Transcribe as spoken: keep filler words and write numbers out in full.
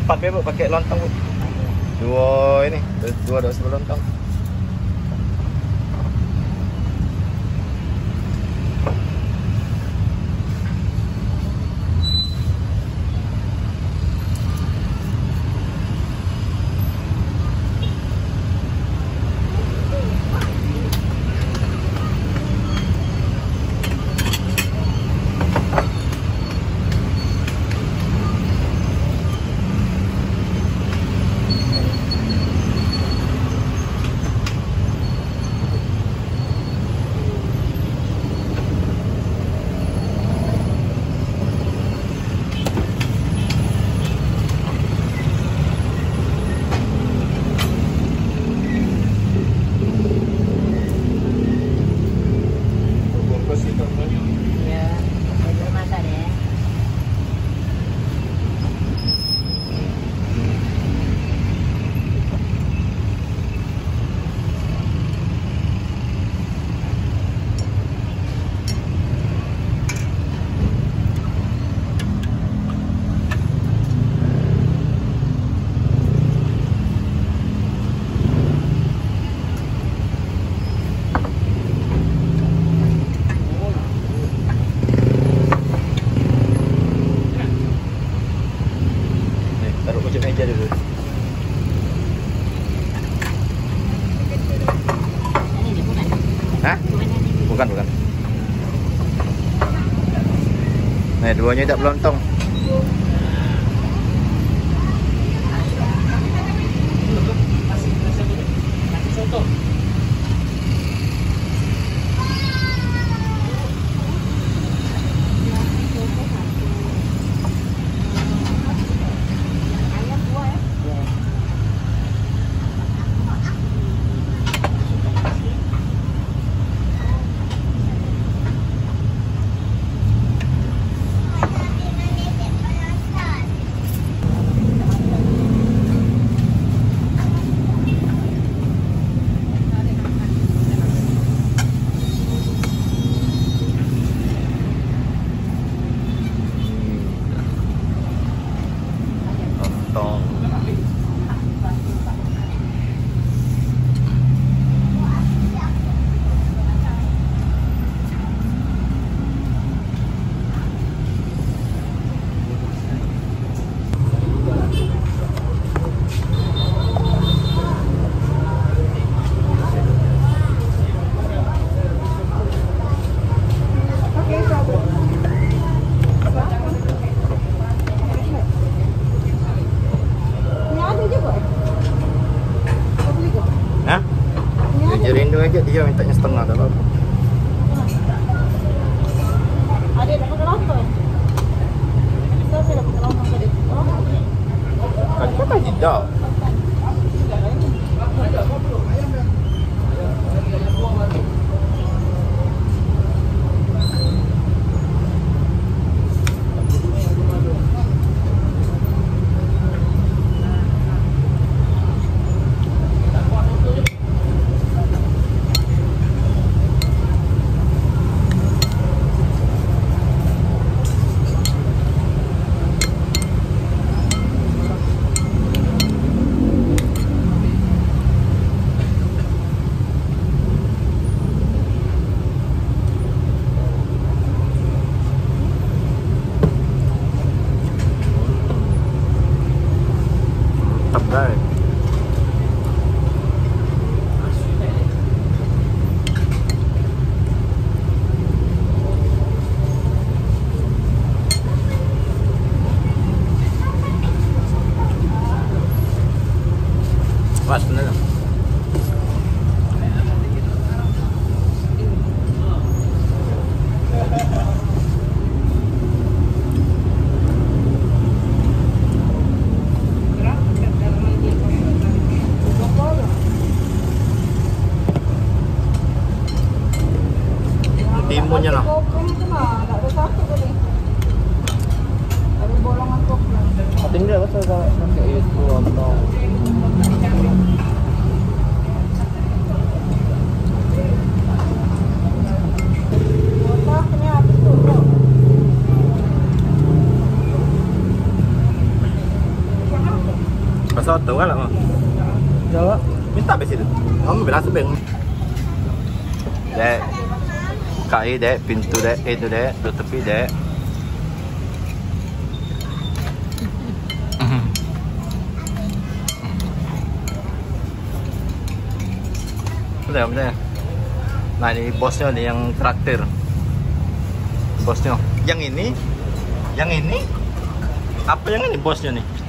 Empat be, Bu, pakai lontong, Bu. Dua ini, dua, dua sebelum lontong. Bungkus itu. Iya, saya belum masak deh. Nih, taruh pojok meja dulu. Hah? Bukan, bukan. Nih, duonyo dak belontong. Lontong. Hah? Dia je rindu aja, dia minta setengah, tak apa. Ada dapat berapa? Kita dapat berapa tadi? Tadi kan tadi dah. Mantap, guys. Pas bener. Timunnya lah. Tinggal pasal dah pakai itu apa? Foto kan lah, Mak? Jawab. Minta be situ. Kamu bilang sebeng. Dek. Kai, Dek, pintu, Dek. Eh, tu, Dek. Tutupi, Dek. Betul, betul. Nah, ini bosnya nih yang traktir. Bosnya. Yang ini? Yang ini? Apa yang ini bosnya nih?